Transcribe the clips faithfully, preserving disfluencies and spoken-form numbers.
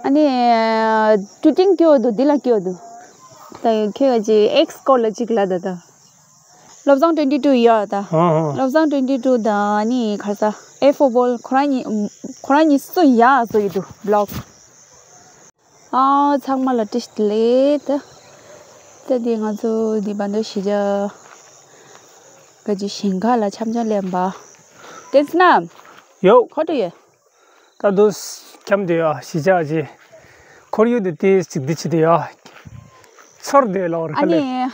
ཨ་ནི་ཊུ་ཊིང་སྐྱོ་འདུག་འདི་ལ་སྐྱོ་འདུག་ད་ཁྱོད་ཀྱི་ཨེགས་སྐོར་ལ་གཅིག་ལ་ད་ད། བློ་བཟང་twenty two ཡོད་ད། ཨ་ཨ། བློ་བཟང་twenty two དང་ཨ་ནི་ག་ས་ཨེ་ཧྥོ་བོལ་ཁོ་རང་གཉིས། ཁོ་རང་གཉིས་སུ་ཡག་བཟོ་ཡི་འདུག་བི་ལོག་ཨ་ཚང་མ་ལ་བཀྲ་ཤིས་བདེ་ལེགས། ད་ད་འདི་ང་ཚོ་འདི་བར་དུ་གཞིས་ཆགས་ག་ཅི་ཞིང་ཁ་ལ་འཆམ་འཆམ་ལེན་པ། བསྟན་སྣ། ཡོ། ཁོ་ཏུ་ཡོད། ད་དུ་འཁྱམ་དུ་ཡོད། གཞིས་ཆགས་ཀྱི་ཁོར་ཡུག་དེ་ཏིས་ཅིག་འདི་བྱེད་དུ་ཡོད། ཚོར་དུ་ཡོད་ལ་འོར་ཨ་ཁ་ལེ། ནི།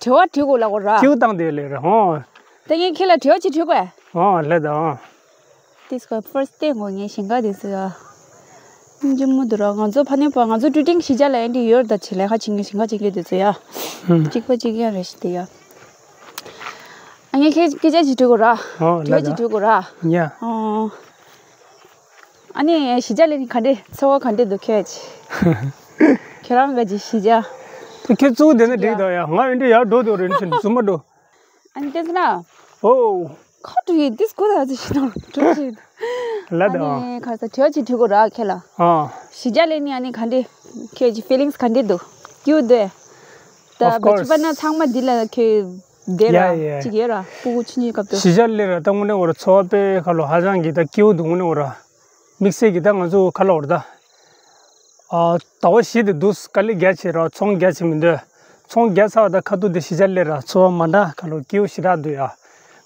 དྲི་བ་དྲི་དགོས་ལ་འོར་ར། ཀྱིའུ་བཏང་དུ་ཡོད་ལེ་ར་ཧོ། ད་ངས་ཁྱེད་ལ་དྲི་བ་ཅིག་དྲི་དགོས། ཧོ་ལེ་ད་ཧོ། ཏིས་ཀོ་ཕར་སྟེ་ངོ་ངས་ཞིང་ཁ་དེ་ཚོ་ཡ། ཅི་མོ་དུ་ར་ང་ཚོ་ཕ་ནས་པ་ང་ཚོ་ཊུ་ཊིང་གཞིས་ཆགས་ལ་ཨེ་འདྲི་ཡོད་ད་ཆེ་ལས་ཁ་ཆིང་གི་ཞིང་ཁ་ཆིང་གི་དེ་ཚོ་ཡ། ཧུམ། གཅིག་པ་གཅིག་ཡང་རེ་ཞིག་དེ་ཡ། ཨ་ངས་ཁྱེད་སྐད་ཆ་ཅིག་དྲི་དགོས་ར། ཨོ་དྲི་བ་ལ་ཅིག་ད་དྲི་དགོས་ར། ཡ། ཨོ། ཨ་ནི་གཞིས་ཆགས་ལས་ནི་ག་འདྲས་འཚོ་བ་ག་འདྲས་འདུག་ཁྱོད་ཀྱི། ཁྱོད་རང་ག་ཅིག་གཞིས་ཆགས། ད་ཁྱོད་གཙུག་དེ་ན་འགྲིག་ད་ཡ་ང་ཨེ་འདྲི་ཡར་འགྲོ་དུ་རིན་ཆེན་བཟུང་མ་འགྲོ། ཨ་ནི་བསྟན་ན། ཨོ། ཁ་དྲུ་ཡི་ཏིས་ཀོ་ད་ཅི་ཤི་ནོ་དྲུ་ཅི། ལ་ད། ཨ་ནི་ཁ་ས་དྲི་བ་ཅིག་དྲི་དགོས་ར་ཁྱེད་ལ། ཨ། གཞིས་ཆགས་ལས་ནི་ཨ་ནི་ག་འདྲས་ཁྱོད་ཀྱི་ཕི་ལིང་སི་ག་འདྲས་འདུག་ཀྱིའུ་འདུག་ད་ཨོཕ་ཀོར་སི། བ་ཅི་པ་ན་ཚང་མ་འདི་ལ་ཁྱོད་བསྡད་ཡ་ར་ཡ། ཅིག་ཡོད་ར་སྤུ་གུ་ཆུང་ཆུང་སྐབས་དུ། གཞིས་ཆགས་ལས་ར་ད་དངོས་གནས་འོ་ར་འཚོ་བ་དཔེ་ཁ་ལོ་ཧ་ཅང་གི་ད་ཀྱིའུ་འདུག་དངོས་གནས་འོ་ར། དམིགས་བསལ་གྱི་ད་ང་ཚོ་ཁ་ལོ་འོ་ར་ད། ཨ། ཟླ་བ་བཞི་དེ་འདུག་དཀའ་ལས་རྒྱ་ཆེ་ར་ཚོང་རྒྱ་ཆེ་མི་འདོད། ཚོང་རྒྱ་ཚ་བ་དང་ཁ་ཐུག་དེ་གཞིས་ཆགས་ལས་ར་འཚོ་བ་མ་འདྲ་ཁ་ལོ་སྐྱིད་པོ་ཞེ་དྲག་འདུག་ཡ།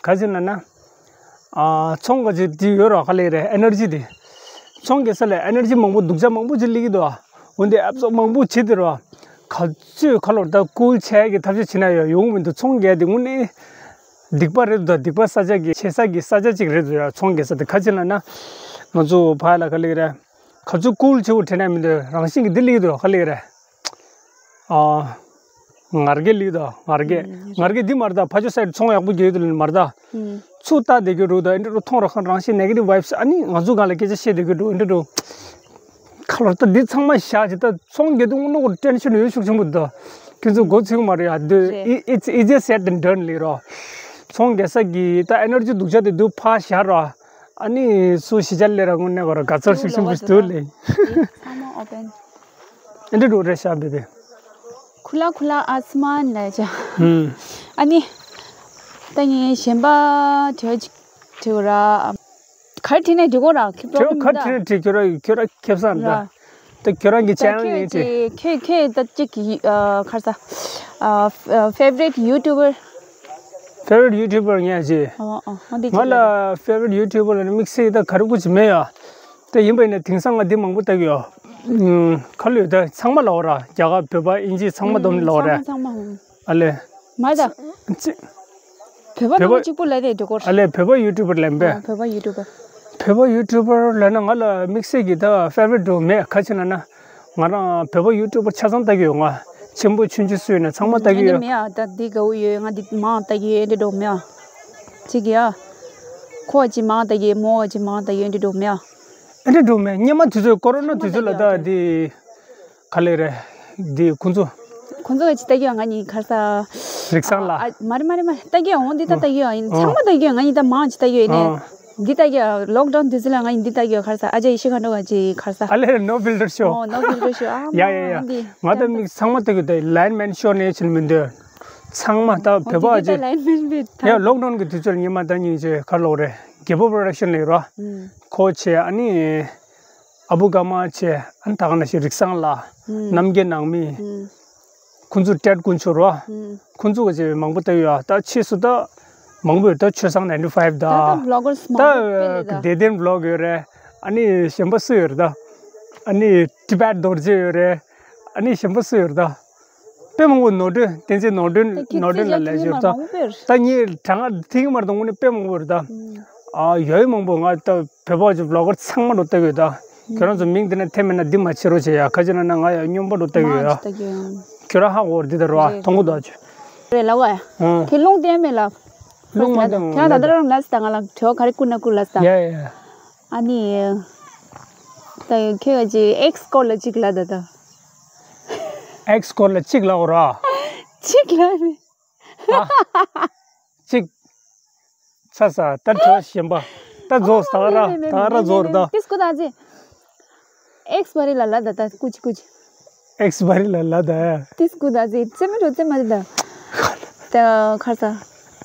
ག་ཅི་ན་ན། ཨ། ཚོང་ག་ཅི་དེ་ཡོད་ར་ཁ་ལས་ར་ཨེ་ནར་ཇི་དེ། ཚོང་རྒྱ་ས་ལས་ཨེ་ནར་ཇི་མང་པོ་སྡུག་ཅག་མང་པོ་ཅིག་སླེབས་ཀྱི་འདུག་ཨ། འོན་ཏེ་ཨབ་སོག་མང་པོ་བྱེད་དེ་ར། ག་ཚོད་ཁ་ལོ་ད་ཀུལ་བྱས་ཀྱི་ཐབས་ཤེས་བྱེད་ན་ཡ་ཡོང་མི་འདུག་ཚོང་རྒྱ་དེ་དངོས་གནས་སྡིག་པ་རེད་འདུག་སྡིག་པ་ས་ཆ་གི་ཆེ་ས་གི་ས་ཆ་ཅིག་རེད་འདུག་ཡ། ཚོང་རྒྱ་ས་དེ་ག་ཅི་ན་ན། ང་ཚོ་ཕ་ལ་ཁ་ལས་ར། ག་ཚོད་ཀུལ་བྱེད་དགོས་དྲན་ན་མི་འདུག་རང་བཞིན་གྱི་འདི་ལིག་འདུག་ག་ལིག་རེད། ཨ། ངར་གེ་ལིག་འདུག་ངར་གེ། ཨུམ། ངར་གེ་འདི་མར་ད་ཕ་ཇོ་སའི་ཌི་ཚོང་ཡག་པོ་རྒྱག་འདུག་ལ་མར་ད། ཨུམ། ཚུར་ལྟ་བསྡད་རྒྱུ་འདུག་ད་ཨེ་འདྲ་རུ་མཐོང་ར་ཁ་རང་བཞིན་ནེ་གེ་ཊིབ་ཝའིབ་སི་ཨ་ནི་ང་ཚོ་སྒང་ལ་སྐད་ཆ་བཤད་བསྡད་རྒྱུ་འདུག་ཨེ་འདྲ་རུ། ཁ་ལོ་ད་འདི་ཚང་མ་བཞག་ཅིག་ད་ཚོང་རྒྱག་དུས་དངོས་གནས་ཁོ་ཊེན་ཤན་ཡོད་ཤུགས་ཆེན་པོ་འདུག་ཁྱོད་ཚོ་མགོ་ཚོས་མ་རེད་ཡ། འདི་རེད། It's easier said than done ལིག་རོ། ཚོང་རྒྱག་ས་གི་ད་ཨེ་ནར་ཇི་སྡུག་ཅག་དེ་འདུག་ཕར་བཞག་རོ། ཨ་ནི་སུ་གཞིས་ཆགས་ལས་ར་དངོས་གནས་ཁོ་ར་དགའ་ཚོར་ཤུགས་ཆེན་པོ་ཞིག་འདུག་ལེ། ཚང་མ་ཨོ་པན། ཨེ་འདྲ་འགྲོ་རེད་ཤག་བེ་བེ། ཁུ་ལ་ཁུ་ལ་ཨ་སི་མན་ལ་ཅ། ཧུམ། ཨ་ནི། ད་ངས་གཞན་པ་དྲི་བ་ཅིག་དྲི་བ་ར། ག་རེ་དྲིས་ནས་འགྲིག་གོ་ར་ཁྱོད་པོ་རོབ་ལེམ་མི་ད། ཁྱོད་ར་ཁྱོད་ར་ཁེབས་སང་ར། ད་ཁྱོད་རང་གི་ད་ཅེ་ནལ་ཁྱོད་ནས་དྲིས། ཀྱི་ཁྱོད་ཁྱོད་ད་ཅིག་གི་ཨ་ཁར་ས་ཨ་ཕེ་ཝ་རི་ཊི་ཡུ་ཊུ་བར། ཕེ་ཝ་རི་ཊི་ཡུ་ཊུ་བར་ངས་ཅི། ཨ་ཨ་ཨ་འདི་ང་ཅིག་ལ་ལ་ཕེ་ཝ་རི་ཊི་ཡུ་ཊུ་བར་ལ་ནི་དམིགས་བསལ་ད་ག་རེ་ཀུ་ཅི་མེད་ཡ། ད་ཡིན་པ་ཡིན་ན་དེང་སང་ང་འདི་མང་པོ་ལྟ་གི་ཡོད། ཁ་ལོས་ད་ཚང་མ་ལ་འོ་ར་རྒྱ་གར་བོད་པ་དབྱིན་ཇི་ཚང་མ་སྡོམ་ལ་འོ་ར། ཚང་མ་ཚང་མ། ཨ་ལེ། མ་ད། ཅི། བོད་པ་བོད་པ་ནང་གཅིག་པུ་ལ་རེད་འགྲོ་གོ། ཨ་ལེ་བོད་པ་ཡུ་ཊུ་བར་ལེན་པས། ཨ་བོད་པ་ཡུ་ཊུ་བར། བོད་པ་ཡུ་ཊུ་བར་ལབ་ན་ང་ལ་དམིགས་བསལ་གྱི་ད་ཕེ་ཝ་རི་ཊི་འགྲོ་མེད་ག་ཅི་ན་ན། ང་རང་བོད་པ་ཡུ་ཊུ་བར་ཆ་ཚང་ལྟ་གི་ཡོད་ང་། ཆེན་པོ་ཆུང་ཆུང་སུ་ཡོད་ན་ཚང་མ་ལྟ་གི་ཡོད། ང་འདི་མང་ལྟ་གི་ཡོད་ཨེ་འདྲ་འགྲོ་མེད་ཨ། ཅིག་གི་ཨ། ཁོ་ཅི་མང་ལྟ་གི་མོ་ཅི་མང་ལྟ་གི་ཨེ་འདྲ་འགྲོ་མེད་ཨ། ཨེ་འདྲ་འགྲོ་མེད་སྔོན་མ་དུས་ཚོད་ཀོ་རོ་ན་དུས་ཚོད་ལ་ད་འདི། ག་ལེ་རེད། འདི་ཁོང་ཚོ། ཁོང་ཚོ་ག་ཅི་ལྟ་གི་ཡོད་ང་གཉིས་ཁར་ས། རིག་བཟང་ལ། ཨ་མ་རེད་མ་རེད་མ་རེད་ལྟ་གི་ཡོད་འོང་འདི་ད་ལྟ་གི་ཡོད་ཡིན་ཨོ། ཚང་མ་ལྟ་གི་ཡོད་ང་གཉིས་ད་མང་ཅི་ལྟ་གི་ཡོད་ཡིན་ནས། ཨོ། འདི་ལྟ་གི་ཡོད་ལོག་ཌའུན་དུས་ཚོད་ལ་ང་གཉིས་འདི་ལྟ་གི་ཡོད་ཁར་ས་ཨ་ཅག་ཡེ་ཤེས་མཁའ་འགྲོ་ག་ཅི་ཁར་ས། ཨ་ལེ་རེད་ནོ་ཕིལ་ཊར་ཤོ། ཨོ་ནོ་ཕིལ་ཊར་ཤོ་ཨ་ཡ་ཡ་ཡ། འདི། ང་ད་མིག་ཚང་མ་ལྟ་གི་ཡོད་ད་ལའིན་མན་ཤོ་ནས་ཕྱིན་མི་འདོད། ཚང་མ་ད་བོད་པ་ཨ་ཅེ། ལའིན་མན་བེད་ཡ་ལོག་ཌའུན་གི་དུས་ཚོད་ལ་ཉི་མ་ད་ཉིན་ཅེ་ག་ལོག་རེད་རྒྱལ་པོ་པྲོ་ཌག་ཤན་ལས་རོ། ཁོ་ཆེ་ཨ་ནི། ཨ་བུ་ཀ་མ་ཆེ་ཨ་ནི་ད་ག་ན་ཞིག་རིག་བཟང་ལ། ཨུམ། རྣམ་རྒྱལ་ནང་མི། ཨུམ། ཁོང་ཚོ་ཏྲེད་དཀོན་མཆོག་རོ། ཨུམ། ཁོང་ཚོ་ག་ཅེ་མང་པོ་ལྟ་ཡོད་ཨ་ད་ཕྱིས་སུ་ད། མང་པོ་ཡོད་ད་ཆོས་བཟང་ནའིན་ཊི་ཕའིབ་ད། ད་ད་བི་ལོག་གར་སི་མང་པོ་དཔེ་ལས་ད། ད་བདེ་ལྡན་བི་ལོག་ཡོད་རེད། ཨ་ནི་གཞན་པ་སུ་ཡོད་རེད་ད། ཨ་ནི་ཏི་བེད་རྡོ་རྗེ་ཡོད་རེད། ཨ་ནི་གཞན་པ་སུ་ཡོད་རེད་ད། དཔེ་མང་པོ་ནོར་འཁྲུལ་བསྟན་འཛིན་ནོར་འཁྲུལ་ད་ཁྱེད་ནོར་འཁྲུལ་ལ་ལས་ཚོད་ད། ད་ངས་གྲངས་ཀ་ཐིག་མར་དང་དངོས་གནས་དཔེ་མང་པོ་ཡོད་རེད་ད། ཨ་ཡོད་མང་པོ་ང་ད། བོད་པ་ཅིག་བི་ལོག་གར་ཚང་མ་འགྲོ་ལྟ་གི་ཡོད་ད། ཁྱོད་རང་ཚོ་མིང་འདི་ན་ཐེ་མེད་ན་འདི་མ་བྱེད་རོགས་བྱེད་ཡ་ཁ་ཅིག་ན་ན་ང་ཡ་སྨྱོན་པ་འགྲོ་ལྟ་གི་ཡོད་ཡ། ཁྱོད་རང་ཧ་གོ་རེད་འདི་ད་རོ་ཨ་མཐོང་གི་འདུག་ཨ་ཅོ། རེད་ལ་བ། ཨང་། ཁྱེད་རླུང་བསྟན་མེད་ལ། རླུང་མ་བསྟན་ཁྱེད་རང་ད་ལྟ་རང་ལ་སི་ད་ང་ལ་དྲི་བ་ག་རེ་བསྐུར་ན་བསྐུར་ལ་སི་ད། ཡ་ཡ་ཡ། ཨ་ནི། ད་ཁྱོད་ཀྱི་ཨེགས་སྐོར་ལ་གཅིག་ལ་ད་ད། ཨེགས་སྐོར་ལ་གཅིག་ལ་འོ་ར། གཅིག་ལ་རེད། ཨ། གཅིག་ཚ་ས་ད་དྲི་བ་གཞན་པ། ད་རྫོགས་ད་ག་ར་ད་ག་ར་རྫོགས་རེད་ད། ཏིས་ཀོ་ད་ཅི། ཨེགས་བ་རི་ལ་ལ་ད་ད་ཀུ་ཅི་ཀུ་ཅི། ཨེགས་བ་རི་ལ་ལ་ད། ཏིས་ཀུ་ད་ཟི་ཙེ་མི་རོ་ཙེ་མ་རི་ད། ད་ཁར་ས།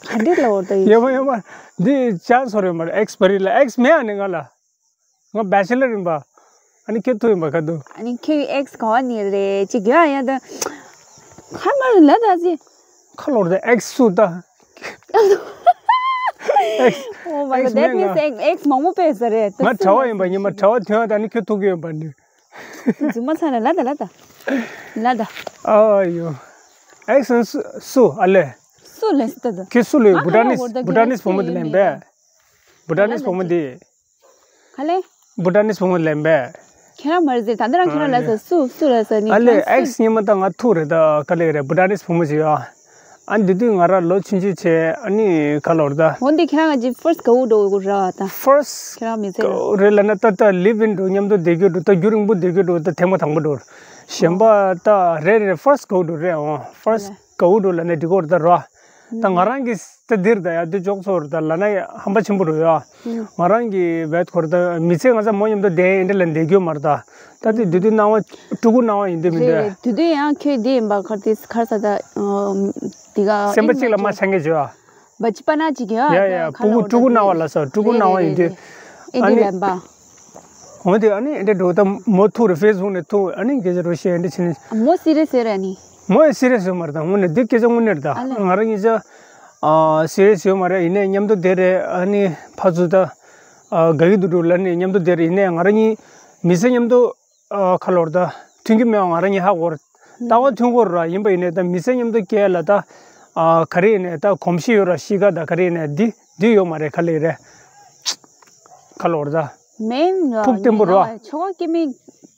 ག་འདྲི་ལ་འོར་ད་ཡོད། ཡོད་མ་ཡོད་མ། འདི་ཅར་སོར་ཡོད་མ་རེད། ཨེགས་བ་རི་ལ་ཨེགས་མེད་ཨ་ནི་ང་ལ། ང་བེ་ཆེ་ལར་ཡིན་པ། ཨ་ནི་ཁྱོད་ཐུག་ཡིན་པ་ག་དུ། ཨ་ནི་ཁྱོད་ཨེགས་ག་བ་ནི་རེད་ཅི་ག་ཡ་ད། ཁ་མ་རི་ལ་ད་ཟི། ཁ་ལོར་ད་ཨེགས་སུ་ད། ཨེགས། Oh my god, that means ཨེགས་མང་པོ་པས་ཟེར་རེད། ང་གྲྭ་བ་ཡིན་པ་ཉི་མ་གྲྭ་བ་ཐོན་ཡ་ད་ནི་ཁྱོད་ཐུག་གི་ཡོད་པ་ནི། རྫུན་མ་ཚ་ལ་ལ་ད་ལ་ད། ལ་ད། ཨ་ཡོ། ཨེགས་སུ་སུ་ཨ་ལེ། སུ་ལེ་སི་ད་ད། ཁྱོད་སུ་ལེ་ང་བུ་ད་ནི་ང་ལ་བུ་ད་ནི་བུ་མོ་དེ་ལེན་པས། བུ་ད་ནི་བུ་མོ་དེ། ག་ལེ། བུ་ད་ནི་བུ་མོ་ལེན་པས། ཁྱེད་རང་མ་རེད་ཟེར་ད་འདི་རང་ཁྱེད་རང་ལ་ཟེར་སུ་སུ་ལ་ཟེར་ནི་ཨ་ལེ་ཁྱེད་རང་ཨེགས་སུ་ཉི་མ་ད་ང་ཐུག་རེད་ད་ག་ལེ་རེད་བུ་ད་ནི་བུ་མོ་ཞིག་ཡོད། ཨ་འདི་དུས་ང་ར་ལོ་ཆུང་ཆུང་བྱས་ཨ་ནི་ག་ལོར་ད། འོ་འདི་ཁྱེད་རང་ང་ཅི་ཕར་སི་ག་འུ་འགྲོ་དགོས་ར་ད། ཕར་སི་ཁྱེད་རང་མི་ཚེ་ལ། རེད་ལ་ན་ད་ད་ལིབ་ཨིན་འགྲོ་མཉམ་དུ་བསྡད་རྒྱུ་འགྲོ་ད་རྒྱུ་རིང་པོ་བསྡད་རྒྱུ་འགྲོ་ད་ཐེངས་མ་དང་པོ་འགྲོ། གཞན་པ་ད་རེད་རེད་ཕར་སི་ག་འུ་འགྲོ་རེད་འོ་ཕར་སི་ག་འུ་འགྲོ་ལ་ནས་འགྲིག་གོ་ར་ད་ར། ད་ང་རང་གི་ད་འདིར་ད་ཡ་འདི་འཇོག་ཚོར་ད་ལ་ན་ཧམ་པ་ཆེན་པོ་རུ་ཡ། ང་རང་གི་བེད་ཁོར་ད་མི་ཚེ་ང་ཚ་མོ་མཉམ་དུ་བསྡད་ཡིན་འདྲ་ལ་འདས་རྒྱུ་མར་ད། ད་དེ་དུས་དུས་སྣང་བ་ཕྲུ་གུ་སྣང་བ་ཡིན་དུས་མི་འདུག་རེད་རེད་དུས་དུས་ཡང་ཁྱོད་འདི་ཡིན་པ་ཁར་དེ་ཁར་ས་ད་དེ་ག་སེམས་པ་གཅིག་ལ་མ་ཆང་གི་བྱོས་ཨ། བ་ཅི་པ་ན་ཅིག་ཡ་ཡ་ཡ་ཕྲུ་གུ་ཕྲུ་གུ་སྣང་བ་ལ་ས་ཕྲུ་གུ་སྣང་བ་ཡིན་དུས། ཨ་ནི། འོ་དེ་ཨ་ནི་འདྲ་འགྲོ་ད་མོ་ཐུག་རེད་ཕེ་སི་བུག་ནས་ཐུག་ཨ་ནི་སྐད་ཆ་རོ་བཤད་འདྲ་བྱས་ནས། མོ་སི་རི་ཡས་ཟེར་ར་ནི། མོ་ཡང་སི་རི་ཡས་ཡོད་མ་རེད་ད་དངོས་གནས་འདི་སྐད་ཆ་དངོས་གནས་རེད་ད། ཨ་ལས། ང་རང་གཉིས་ཆ། ཨ་སི་རི་ཡས་ཡོད་མ་རེད་ཡིན་ནའི་མཉམ་དུ་བསྡད་རེད་ཨ་ནི་ཕར་ཚུར་ད། ཨ་དགའ་གི་འདུག་འགྲོ་ལབ་ནས་མཉམ་དུ་བསྡད་རེད་ཡིན་ནའི་ང་རང་གཉིས་མི་ཚེ་མཉམ་དུ། ཨ་ཁ་ལོར་ད། མཐུན་གྱི་མེད་པ་ང་རང་གཉིས་ཧ་གོ་རེད། ལྟ་བ་མཐུན་གོ་ར་ཡིན་པ་ཡིན་ནའི་ད་མི་ཚེ་མཉམ་དུ་སྐྱེལ་ལ་ད། ཨ་ག་རེ་ཡིན་ནའི་ད་གོམས་གཤིས་ཡོད་ར་གཤིས་ཀ་ད་ག་རེ་ཡིན་ནའི་འདི་འདི་ཡོད་མ་རེད་ག་ལེ་རེད། ཁ་ལོར་ད། མེན་ཡ་ཕུགས་བརྟན་པོ་རེད་བ། ཆོ་ག་སྐྱེ་མེད་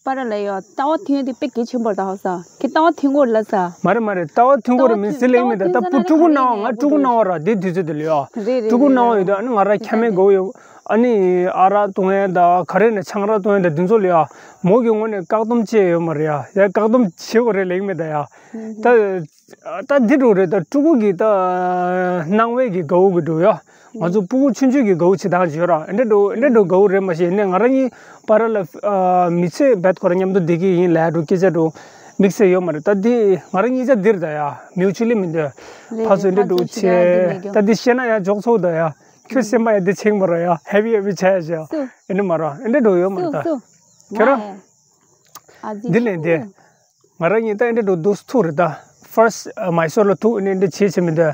པ་ར་ལ་ཡོད་ལྟ་བ་མཐུན་དེ་དཔེ་གལ་ཆེན་པོ་རེད་ད་ཧ་ས་ཁྱེད་ལྟ་བ་མཐུན་གོ་ར་ལ་ས། མ་རེད་མ་རེད་ལྟ་བ་མཐུན་གོ་ར་མིན་སི་ལེགས་མེད་ད་ལྟ་བུ་ཕྲུ་གུ་སྣང་བ་ང་ཕྲུ་གུ་སྣང་བ་ར་དེ་དུས་ཚོད་དུ་ལ་ཡོད། རེད་རེད་ཕྲུ་གུ་སྣང་བ་ཡོད་ད་ཨ་ནི་ང་ར་ཁྱ་མེད་དགོས་ཡོད་ཨ་ནི་ཨ་རག་བཏུང་ཡས་ད་ག་རེ་ནས་ཆང་རག་བཏུང་ཡས་ད་དེ་ཚོ་ལ་ཡོད་མོ་གི་ངོ་ནས་བཀག་སྡོམ་བྱས་ཡོད་མ་རེད་ཡ་ཡ་བཀག་སྡོམ་བྱེད་དགོས་རེད་ལེགས་མེད་ད་ཡ་ད། ད་འདི་འགྲོ་རེད་ད་ཕྲུ་གུ་གི་ད་སྣང་བའི་གི་དགའ་བོ་གི་འགྲོ་ཡ། ང་ཚོ་ཕྲུ་གུ་ཆུང་ཆུང་གི་དགའ་བོ་བྱེད་སྟངས་བྱོས་ར་འདྲ་འགྲོ་འདྲ་འགྲོ་དགའ་བོ་རེད་མ་ཤེས་ནས་ང་རང་གཉིས་བར་ལ་མི་ཚེ་བེད་ཁོ་ར་མཉམ་དུ་བསྡད་ཀྱི་ཡིན་ལབ་འགྲོ་སྐད་ཆ་འགྲོ་དམིགས་བསལ་ཡོད་མ་རེད་ད་འདི་ང་རང་གཉིས་ཆ་འདིར་ད་ཡ་མིའུ་ཆུ་ལི་མི་འདོད་ཕར་ཚུར་འདྲ་འགྲོ་ཆེ་ད་འདི་བཤད་ན་ཡ་འཇོག་ཚོགས་ད་ཡ་ཁྱོད་སེམས་པ་ཡ་འདི་ཆེང་མ་ར་ཡ་ཧེ་བི་ཧེ་བི་ཆ་ཡ་ཞེ་ཨེ་འདྲ་མ་ར་ཨེ་འདྲ་འགྲོ་ཡོད་མ་རེད་ད་ཁྱོད་ར་འདི་ལས་འདི། ང་རང་གཉིས་ད་ཨེ་འདྲ་འགྲོ་འདུག་ཐུག་རེད་ད། ཕར་སི་མའི་སོར་ལ་ཐུག་ཨེ་འདྲ་བྱེད་བྱེད་མི་འདུག་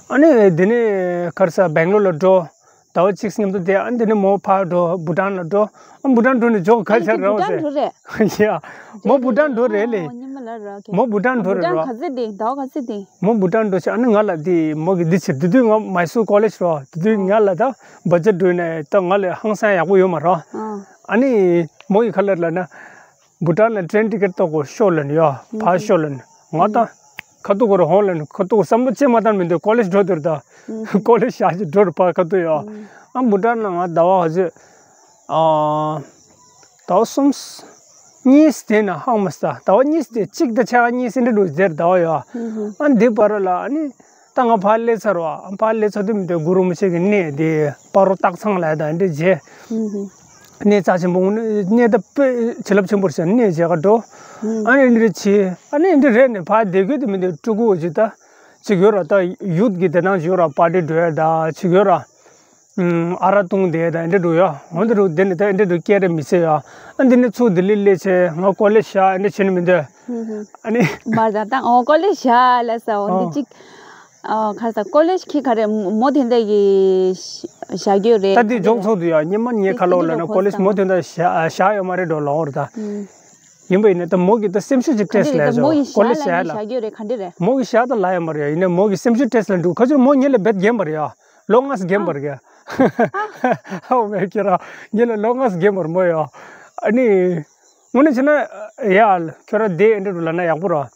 ཨ་ནི་དེ་ནས་ག་རེ་ཟེར་སྦེང་ལོར་ལ་འགྲོ། ཟླ་བ་གཅིག་མཉམ་དུ་བསྡད་ཨ་ནི་དེ་ནས་མོ་ཕར་འགྲོ་བྷུ་ཊན་ལ་འགྲོ། ཨ་བྷུ་ཊན་འགྲོ་ནས་འཇོག་ག་ཆ་རེད་ཟེར། ཡ། མོ་བྷུ་ཊན་འགྲོ་རེད་ལེ། མོ་བྷུ་ཊན་འགྲོ་རེད་རོ། མོ་བྷུ་ཊན་འགྲོ་བྱས་ཨ་ནི་ང་ལ་དེ་མོ་གི་འདི་བྱེད་དེ་དུས་ང་མའི་སོར་ཀོ་ལེཇ་རོ་དེ་དུས་ང་ལ་ད་བ་ཇེཊ་འགྲོ་ནས་ད་ང་ལ་ཧང་སང་ཡག་པོ་ཡོད་མ་རོ། ཨ་ནི་མོ་གི་ཁ་ལར་ལ་ན། བྷུ་ཊན་ལ་ཊེན་ཊི་ཀེ་ཊི་ཏོག་གོ་ཤོ་ལན་ཡོ་ཕ་ཤོ་ལན་ང་ད་ཁ་ཐུག་གོ་ར་ཧོང་ལན་ཁ་ཐུག་བསམ་བློ་ཅི་མ་བཏང་མི་འདུག་ཀོ་ལེཇ་འགྲོ་དུར་ད་ཀོ་ལེཇ་ཞག་ཅིག་འགྲོ་རུ་ཕ་ཁ་ཐུག་ཡོ་ཨ་བྷུ་ཊན་ལ་ང་ཟླ་བ་ཧ་ཅི་ཨ་ཟླ་བ་གསུམ་གཉིས་དེ་ན་ཧང་མ་ས་ཟླ་བ་གཉིས་དེ་གཅིག་ད་ཆ་གཉིས་སེ་འདྲ་འགྲོ་ཟེར་ཟླ་བ་ཡོ་ཨ་འདི་བར་ལ་ཨ་ནི། ད་ང་ཕར་སླེབས་ཚར་བ་ཕར་སླེབས་ཚར་དུས་མི་འདུག་གུ་རུ་མི་ཆེ་གི་གནས་དེ་སྤ་རོ་སྟག་ཚང་ལ་ཡ་ད་འདྲ་བྱས། གནས་རྩ་ཆེན་པོ་གནས་ད་དཔེ་བྱིན་རླབས་ཆེན་པོ་རེད་ཟེར་གནས་བྱས་ག་འགྲོ། ཨ་ནི་འདྲ་བྱས་ཨ་ནི་འདྲ་རེད་ནས་ཕར་བསྡད་དགོས་དུ་མི་འདུག་ཕྲུ་གུ་ཅིག་ད་ཅིག་ཡོད་ར་ད་ཡུཐ་གི་དེ་དང་ཅིག་ཡོད་ར་པར་ཊི་འགྲོ་ཡ་ད་ཅིག་ཡོད་ར། ཨ་རག་བཏུང་བསྡད་ད་འདྲ་འགྲོ་ཡ་འོན་ད་འགྲོ་དེ་ནས་ད་འདྲ་འགྲོ་སྐད་རེ་མི་ཟེར་ཡ་ཨ་འདི་ནས་ཚུར་ལྡི་ལི་སླེབས་བྱས་ང་ཀོ་ལེ་ཤ་འདྲ་བྱས་ནས་མི་འདུག་ཨ་ནི། མར་ད་ད་ཨོ་ཀོ་ལེ་ཤ་ལ་ས་ཨོ་འདི་ཨོ། གཅིག་ཨ་ཁ་ས་ཀོ་ལེཇ་ཁི་ག་རེ་མོ་དེ་འདྲ་གི་བཞག་རྒྱུ་རེད་ད་འདི་ཇོག་ཚོགས་དུ་ཡ་ཉི་མ་ཉེ་ཁ་ལོག་ལ་ན་ཀོ་ལེཇ་མོ་དེ་འདྲ་བཞག་ཡོད་མ་རེད་འགྲོ་ལོག་རེད་ད། ཡིན་པ་ཡིན་ན་ད་མོ་གི་ད་སེམས་ཤུགས་ཅིག་ཏྲེས་ལ་ཡ་ཞོ་ཀོ་ལེཇ་བཞག་ལ་བཞག་རྒྱུ་རེད་ག་འདྲ་རེད། མོ་གི་བཞག་ད་ལ་ཡ་མ་རེད་ཡ་ཡིན་ན་མོ་གི་སེམས་ཤུགས་ཏྲེས་ལ་འགྲོ་ཁ་ཆུ་མོ་ཉེ་ལ་བེད་རྒན་པ་རེད་ཡ་ལོ་ལྔ་ས་རྒན་པ་རེད་ཡ། ཧའོ་མེ་ཁྱེད་རང་ཉེ་ལ་ལོ་ལྔ་ས་རྒན་པ་རེད་མོ་ཡ་ཨ་ནི། དངོས་གནས་བྱས་ན་ཡ་ཁྱོད་རང་དེ་ཨེ་འདྲ་འགྲོ་ལབ་ན་ཡག་པོ་རེད།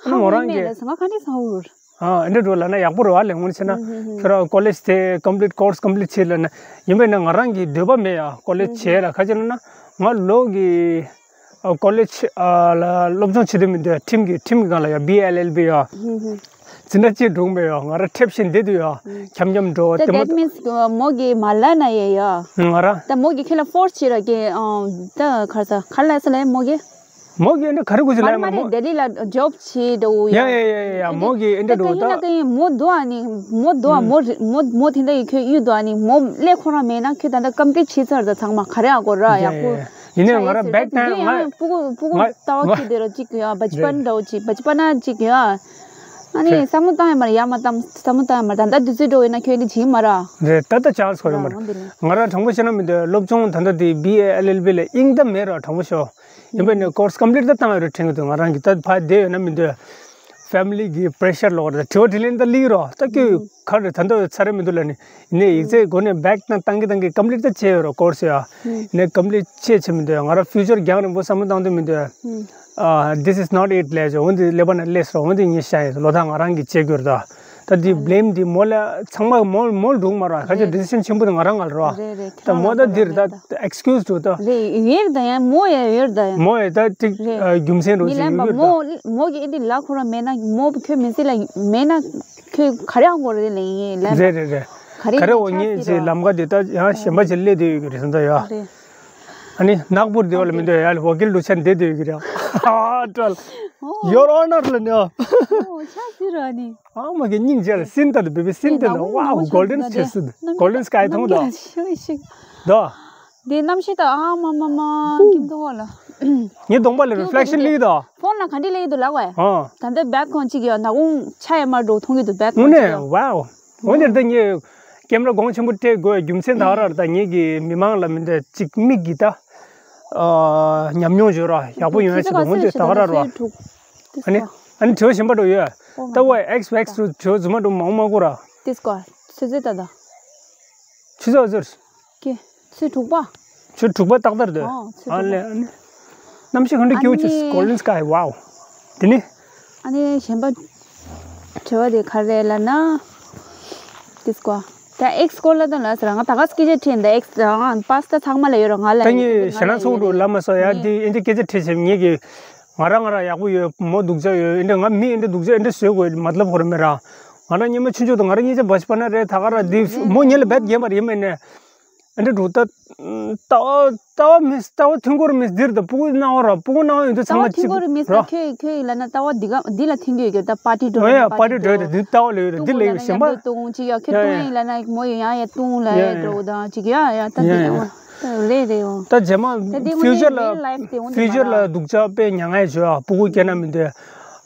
ཨ་ནི་མོ་རང་གིས་ཧ་གོ་མེད་ལ་ང་ག་འདྲ་ཟ་འུར། ཨ་ཨེ་འདྲ་འགྲོ་ལབ་ན་ཡག་པོ་རེད་བ་ལས་དངོས་གནས་བྱས་ན་ཁྱོད་རང་ཀོ་ལེཇ་དེ་ཀམ་པི་ལིཊ་ཀོར་སི་ཀམ་པི་ལིཊ་བྱེད་ལབ་ན་ཡིན་པས་ན་ང་རང་གི་འདོད་པ་མེད་ཡ་ཀོ་ལེཇ་བྱེད་ལ་ཁ་ཅིག་ལབ་ན་ང་ལོ་གི་ཀོ་ལེཇ་ལ་སློབ་སྦྱོང་བྱེད་དུ་མི་འདོད་ཁྲིམས་ཀྱི་ཁྲིམས་ཀྱི་སྒང་ལ་ཡ་བི་ཨེལ་ཨེལ་བི་ཡ། དེ་འདྲ་ཅིག་འགྲོ་མེད་ཡོ། ང་ར་ཁྲེབ་བཞིན་བསྡད་དུས་ཡོ། འཁྱམ་འཁྱམ་འགྲོ་ད་དེ་མོ། That means མོ་གི་མ་ལ་ན་ཡེ་ཡོ། ང་ར། ད་མོ་གི་ཁྱེད་ལ་ཕོར་སི་བྱེད་ར་གི་ཨང་། ད་ག་རེ་ཟ་ག་ལ་ས་ལ་མོ་གི། མོ་གི་ཨེ་འདྲ་ག་རེ་གོ་ཅི་ལ་མ་རེད་མོ། ལྡི་ལི་ལ་ཇོབ་བྱེད་འགྲོ་ཡ། ཡ་ཡ་ཡ་ཡ་མོ་གི་ཨེ་འདྲ་འགྲོ་ད། ད་མོ་འདུག་ཨ་ནི་མོ་འདུག་ཨ་མོ་མོ་མོ་དེ་འདྲ་ཡི་ཁྱོད་གཡུ་འདུག་ཨ་ནི་མོ་ལས་ཁོ་རང་མེད་ན་ཁྱོད་ད་ལྟ་ཀམ་པི་ལིཊ་བྱེད་ཚར་ད་ཚང་མ་ག་རེ་ཨ་གོ་ར་ཡག་པོ། ཡིན་ནའི་ང་ར་བེག་ཏང་ང་སྤུ་གུ་སྤུ་གུ་ལྟ་བ་ཁྱོད་དེ་ར་གཅིག་ཡ་བ་ཅི་པན་འདྲ་བོ་གཅིག་བ་ཅི་པན་ན་གཅིག་ཡ། ཨ་ནི་བསམ་བློ་བཏང་ཡ་མ་རེད་ཡ་མ་བཏང་བསམ་བློ་བཏང་ཡ་མ་རེད་ད་ལྟ་དུས་ཚོད་འགྲོ་ཡོད་ན་ཁྱོད་ཨེ་འདྲ་བྱེད་མ་ར། རེད་ད་ལྟ་ཅང་སོ་ཡོད་མ་རེད། ང་ར་དྲང་པོ་བཤད་ན་མི་འདོད་སློབ་སྦྱོང་ད་ལྟ་དེ་བི་ཨེ་ཨེལ་ཨེལ་བི་ལ་དབྱིངས་ད་མེད་ར་དྲང་པོ་ཤོད། ཡིན་པས་ནས་ཀོར་སི་ཀམ་པི་ལིཊ་ད་བཏང་ཡོད་རེད་དྲན་གི་འདུག་ང་རང་གི་ད་ཕ་བསྡད་ཡོད་ན་མི་འདོད། ཕེ་མི་ལི་གི་པི་རེ་ཤར་ལོག་རེད་དྲི་བ་དྲིས་ལན་ད་ལིག་རོགས་ད་ཁྱོད་ག་རེ་ད་འདོད་ཚ་རེ་མི་འདུག་ལ་ནི་ཡིན་ནས་ཡིག་ཚད་སྒོ་ནས་བེག་ན་བཏང་གི་བཏང་གི་ཀམ་པི་ལིཊ་ད་བྱས་ཡོད་རོགས་ཀོར་སི་ཡ། ཡིན་ནས་ཀམ་པི་ལིཊ་བྱས་བྱས་མི་འདོད་ང་ར་ཕིའུ་ཅར་རྒྱང་རིང་པོ་བསམ་བློ་བཏང་འདོད་མི་འདོད། This is not it ལས་བྱས་འོན་ཏེ་ཀླད་པ་ན་སླེབས་སོང་འོན་ཏེ་ངས་བཤད་ཡོད་ལོ་ད་ང་རང་གི་བྱེད་དགོས་རེད་ད། ད་འདི་བྷི་ལེམ་འདི་མོ་ལ་ཚང་མ་མོ་མོ་ལ་འགྲོ་གི་མ་རེད་ཁ་ཅིག་ཌི་སི་ཤན་ཆེན་པོ་དེ་ང་རང་ང་ལ་རེད་བ། རེད་རེད་ད་མོ་ད་འདིར་ད་ཨེག་སི་ཀིའུ་སི་འགྲོ་ད། རེད་ཡོད་རེད་ད་ཡང་མོ་ཡང་ཡོད་རེད་ད་ཡང་། མོ་ཡང་ད་ཅིག་རེད། རྒྱུ་མཚན་རོ་ཅིག་ཡོད་རེད་ད། མོ་གི་ཨེ་འདི་ལ་ཁོ་རང་མེད་ན་མོ་ཁྱོད་མི་སྲིད་ལ་མེད་ན་ཁྱོད་ག་རེ་ཡང་དགོས་རེད་ལ་ཡིན་ལ། རེད་རེད་རེད། ག་རེ་ག་རེ་འོ་ངས་ཅིག་ལམ་ཁ་འདི་ད་ཡང་གཞན་པ་ཅིག་སླེབས་བསྡད་ཡོད་ཀྱི་རེད་ཟེར་ད་ཡ། རེད། ཨ་ནི་ནག་པོར་བསྡད་པ་ལ་མི་འདོད་ཡ་ལ་བོ་ཀིལ་ལུ་ཆ་འདེད་བསྡད་ཡོད་ཀྱི་རེད། ཨ་ཀྲལ། ཡོར་ཨོ་ནར་ལ་ནི་ཨ། ཨོ་ཆ་ཟིག་ར་ནི། ཨ་མ་གི་སྙིང་རྗེ་ལ་སིན་ཏ་དུ་བེ་བི་སིན་ཏ་དུ་ཝའོ་གོལ་ཌན་ཆེ་སི་གོལ་ཌན་སི་ཀའི་མཐོང་དོ། དོ། དེ་གནམ་གཤིས་ད་ཨ་མ་མ་མ་ཀིམ་དོ་ལ། ངའི་གདོང་པ་ལ་རི་ཕི་ལེག་ཤན་སླེབས་དོ། ཕོན་ལ་ག་འདྲ་སླེབས་དོ་ལགས་བས། ཨ། ད་ལྟ་བེག་ཁོང་གཅིག་ཡོད་ན་ཁོང་ཆ་ཡ་མ་འགྲོ་མཐོང་གི་འདུག་བེག་ཁོང་གཅིག་ཡོད། ཝའོ། འོན་ཏེ་ད་ངས་ཀེམ་ར་གོང་ཆེན་པོ་སྤྲད་དགོས་རྒྱུ་མཚན་ད་ག་ར་ད་ངེད་ཀྱི་མི་མང་ལ་མི་འདོད་ཅིག་མིག་གིས་ད་ཉམས་མྱོང་བརྗོད་ར་ཡག་པོ་ཡོང་ཡ་ཆེད་དུ་འོན་ཏེ་ད་ག་ར་རོ། ཨ་ནི་ཨ་ནི་དྲི་བ་གཞན་པ་འགྲོ་ཡོད། ད་ཝའི་ཨེག་སི་ཨེག་སི་རུ་དྲི་བ་རྫུན་མ་འགྲོ་མང་མ་གོ་ར། ཏིས་ཀོ་ཚོད་ཚོད་ད་ད། ཆུ་ཚོད་ཟེར། ཀྱེ། ཚོད་དྲུག་པ། ཆུ་དྲུག་པ་ཏག་ཏག་རེད། ཨོ་ཚོད་ཨ་དྲུག་ལེ་པ། ཨ་ནི། གནམ་གཤིས་ག་འདྲ་སྐྱིད་པོ་བྱུང་། ཨ་ནི། གོལ་ཌན་སི་ཀའི་ཝའོ། དེ་ནི། ཨ་ནི་གཞན་པ། དྲི་བ་དེ་ག་རེ་ལབ་ན། ཏིས་ཀོ། ད་ཨེག་སི་སྐོར་ལ་ད་ལ་ཟེར་ང་ད་ག་སྐད་ཆ་དྲིས་ད་ཨེག་སི་ང་པ་སི་ཏ་ཚང་མ་ལ་ཡོད་ར་ང་ལ་ད་ཡོད་ངས་ཞེ་ན་ཚོགས་འགྲོ་ལབ་མ་སོང་ཡ་དེ་ཨེ་འདྲ་སྐད་ཆ་དྲིས་བྱས་ངེད་ཀྱི། ང་རང་ང་རང་ཡག་པོ་ཡོད་མོ་སྡུག་ཅག་ཡོད་ཨེ་འདྲ་ང་མི་ཨེ་འདྲ་སྡུག་ཅག་ཨེ་འདྲ་བཟོས་དགོས་མ་ལབ་ཁོ་ར་མེད་ར། ང་རང་སྙེ་མ་ཆུང་ཆུང་དང་ང་རང་གཉིས་ཆ་བ་ཤི་པ་ན་རེད་ད་ག་ར་དེ་མོ་ཉིད་ལ་བེད་རྒྱན་པ་རེད་མེད་ནས། ཨ་འདྲ་འགྲོ་ད། ལྟ་བ་ལྟ་བ་མི་ལྟ་བ་ཐུན་འགོར་མི་འདིར་ད་སྤུ་གུ་སྣང་བ་ར་སྤུ་གུ་སྣང་བ་ཡོད་དུས་ཚང་མ་ལྟ་བ་ཐུན་འགོར་མི་ལྟ་ཁྱོད་ཁྱོད་ཡིན་ལ་ན་ལྟ་བ་འདི་ག་འདི་ལ་ཐུན་གྱི་ཡོད་ཀྱི་ད་པར་ཊི་འགྲོ་ཡ་པར་ཊི་འགྲོ་ཡ་ད་འདི་ལྟ་བ་ལ་ཡོད་ད་འདི་ལ་ཡོད་གཞན་པ། ཏུང་ཅི་ཡ་ཁྱོད་ཡ་ཏུང་ཡ་ལ་ཡ་མོ་ཡ་ཡ་ཏུང་ལ་ཡ་འགྲོ་ད་ཅིག་ཡ་ཡ་ད་འདི་ལ་ཡ་རེད་རེད་འོ། ད་རྗེས་མ་ད་འདི་ཕིའུ་ཅར་ལ་ཕིའུ་ཅར་ལ་སྡུག་ཅག་དཔེ་མྱ་ངན་བྱོས་ཨ་སྤུ་གུ་སྐྱེ་ན་མི་འདོད།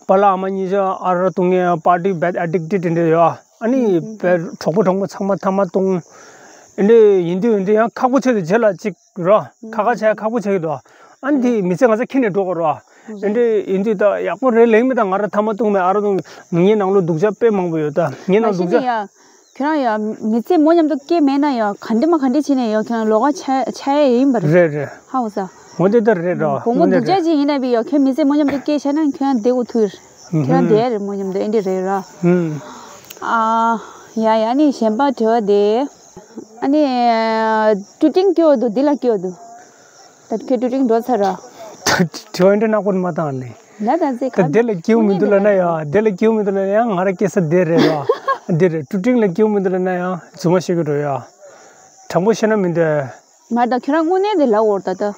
པ་ལགས་ཨ་མ་གཉིས་ཆ་ཨ་ར་ཏུང་ངེ་པར་ཊི་བེད་ཨེ་ཌིག་ཊེཌ་འདྲ་ཡོད་ཨ། ཨ་ནི་བེད་གྲོགས་པོ་གྲོགས་མོ་ཚང་མ་ཐ་མ་ཏུང་། ཨ་ནི་ཡིན་དུས་ཡིན་དུས་ཡང་ཁག་པོ་ཆེ་དུས་རྗེས་ལ་གཅིག་རོ། ཁ་ཁ་བྱས་ཁག་པོ་ཆེ་གི་འདུག་ཨ་ནི་དེ་མི་ཚེ་ང་ཚོ་ཁྱེར་ནས་འགྲོ་དགོས་རོ། ཨ་འདྲ་ཡིན་དུས་ད་ཡག་པོ་རེད་ལེགས་མེད་ད་ང་ར་ཐ་མ་ཏུང་མེད་ཨ་ར་ཏུང་ངའི་ནང་ལོ་སྡུག་ཅག་དཔེ་མང་པོ་ཡོད་ད་ངའི་ནང་སྡུག་ཅག་ཁྱོད་རང་ཡ་མི་ཚེ་མོ་མཉམ་དུ་སྐྱེལ་མེད་ན་ཡ་ག་འདྲ་མ་ག་འདྲ་བྱས་ནས་ཡ་ཁྱོད་རང་ལོགས་ཀ་ཆ་ཆ་ཡ་ཡིན་པ་རེད། རེད་རེད། ཧ་གོ་ས། འོ་དེ་ལྟར་རེད་ར། བུ་མོ་འོ་དེ་སྡུག་ཅག་རེད། ཅིག་ཡིན་ན་བི་ཡ་ཁྱོད་མི་ཚེ་མོ་མཉམ་དུ་སྐྱེལ་བྱས་ན་ཁྱོད་རང་བདེ་གོ་ཐུག་ཁྱོད་རང་བདེ་ཡ་རེད་མོ་མཉམ་དུ་ཨེ་འདྲ་རེད་ར། ཨ་ཡ་ཡ་ནི་གཞན་པ་དྲི་བ་དེ། ཨ་ནི་ཀྲུ་ཀྲིང་སྐྱོ་འདུག་འདི་ལ་སྐྱོ་འདུག་ད་ཁྱོད་ཀྲུ་ཀྲིང་འགྲོ་ཚར་ར། དྲི་བ་འདྲ་ནག་པོ་མ་བཏང་ལེ། ལ་ད་ཟེ་ད་ག་དེ་ལ་སྐྱིའུ་མི་འདུག་ལ་ན་ཡ་དེ་ལ་སྐྱིའུ་མི་འདུག་ལ་ན་ཡ་ང་ར་སྐྱེ་ས་དེ་རེད་ར། འདི་རེད་ཀྲུ་ཀྲིང་ལ་སྐྱིའུ་མི་འདུག་ལ་ན་ཡ་རྫུན་མ་བཤད་གི་འགྲོ་ཡ། དྲང་པོ་བཤད་ན་མི་འདོད། མ་ད་ཁྱོད་རང་དངོས་གནས་དེ་ལབ་འོར་ད་ད།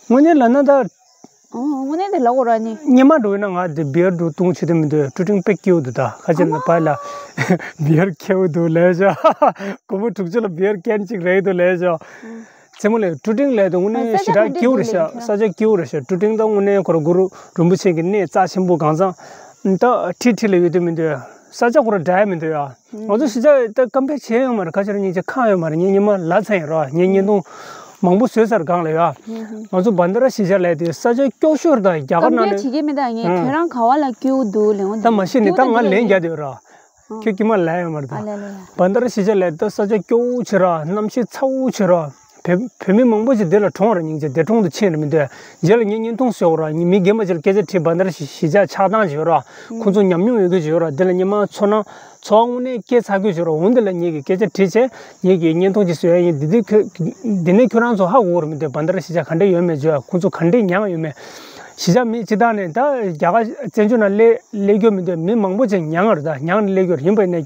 དངོས་གནས་ལབ་ན་ད། ཨོ་དངོས་གནས་དེ་ལབ་འོར་ཨ་ནི། སྙེ་མ་འགྲོ་ཡིན་ན་ང་དེ་བི་ཡར་འགྲོ་བཏུང་བྱེད་དུ་མི་འདོད་ཀྲུ་ཀྲིང་དཔེ་སྐྱིའུ་འདུག་ད་ཁ་ཆེ་ན་པ་ལ། བི་ཡར་ཁེའུ་འདུག་ལས་བྱ། སྒོར་མོ་དྲུག་ཅུ་ལ་བི་ཡར་ཀན་གཅིག་རེད་འདུག་ལས་བྱ། རྩེད་མོ་ལས་ཀྲུ་ཀྲིང་ལས་དུ་དངོས་གནས་ཞེ་དྲག་སྐྱིའུ་རེད་ཤག་ས་ཆ་སྐྱིའུ་རེད་ཤག་ཀྲུ་ཀྲིང་ད་དངོས་གནས་ཁོ་ར་གུ་རུ་རིན་པོ་ཆེ་གི་གནས་རྩ་ཆེན་པོ་གང་ཚང་། ད་ཁྲི་ཁྲི་ལ་ཡོད་དུ་མི་འདུག་ས་ཆ་ཁོ་ར་འདྲ་ཡ་མི་འདུག་ཡ། ང་ཚོ་གཞིས་ཆགས་ད་ཀམ་པེར་བྱས་ཡོད་མ་རེད་ཁ་ཆེ་ར་སྙིང་རྗེ་ཁག་ཡོད་མ་རེད་ངས་སྙེ་མ་ལ་ཚ་ཡིན་ར་ངས་བརྙན་ཐུང་མང་པོ་བཟོས་ཚར་གང་ལ་ཡ། ང་ཚོ་བན་དར་གཞིས་ཆགས་ལས་དེ་ས་ཆ་སྐྱོ་ཤོས་དང་རྒྱ་གར་ནང་ནས་བྱེད་ཀྱི་མི་འདུག་ངས་ཁྱོད་རང་ག་བ་ལ་སྐྱིའུ་འདུག་ལེ་འོང་ད་མ་ཤེས་ནི་ད་ང་ལན་རྒྱག་དེ་ཡོད་ར། ཁྱོད་ཀྱི་མ་ལ་ཡོད་མ་རེད་ད། བན་དར་གཞིས་ཆགས་ལས་ད་ས་ཆ་སྐྱོ་བོ་བྱེད་ར་གནམ་གཤིས་ཚ་བོ་བྱེད་ར། བོད་བོད་མི་མང་པོ་ཞིག་འདི་ལ་གྲོངས་ར་སྙིང་རྗེ་འདས་གྲོངས་དུ་ཕྱིན་ར་མི་འདོད། རྗེས་ལ་ངས་བརྙན་ཐུང་བཟོས་ར་མི་རྒན་པ་ཅིག་ལ་སྐད་ཆ་དྲིས་བན་དར་གཞིས་ཆགས་ཆགས་སྡང་བྱེད་ར། ཁོང་ཚོ་ཉམས་མྱོང་ཡོད་མཁན་བྱེད་ར་འདི་ལ་སྙེ་མ་ཚོར་སྣང་ཚོར་བ་དངོས་གནས་སྐྱེ་ཚར་མཁན་བྱེད་ར་འོང་འདི་ལ་ངེད་ཀྱི་སྐད་ཆ་དྲིས་བྱས་ངེད་ཀྱི་བརྙན་ཐུང་ཅིག་བཟོས་ཡ་ཡིན་འདི་འདི་ཁྱོད་འདི་ནས་ཁྱོད་རང་ཚོ་ཧ་གོ་གི་ར་མི་འདོད་བན་དར་གཞིས་ཆགས་ག་འདྲ་ཡོད་མེད་བརྗོད་ཡ་ཁོང་ཚོ་ག་འདྲས་མྱངས་ཡོད་མེད། གཞིས་ཆགས་མི་སྤྱི་བཏང་ནས་ད་རྒྱ་གར་བཙན་བྱོལ་ནང་སླེབས་སླེབས་རྒྱུ་མི་འདུག་མི་མང་པོ་ཅིག་མྱངས་རེད། ད་མྱངས་ནས་སླེབས་རྒྱུ་རེད། ཡིན་པ་ཡིན་ན་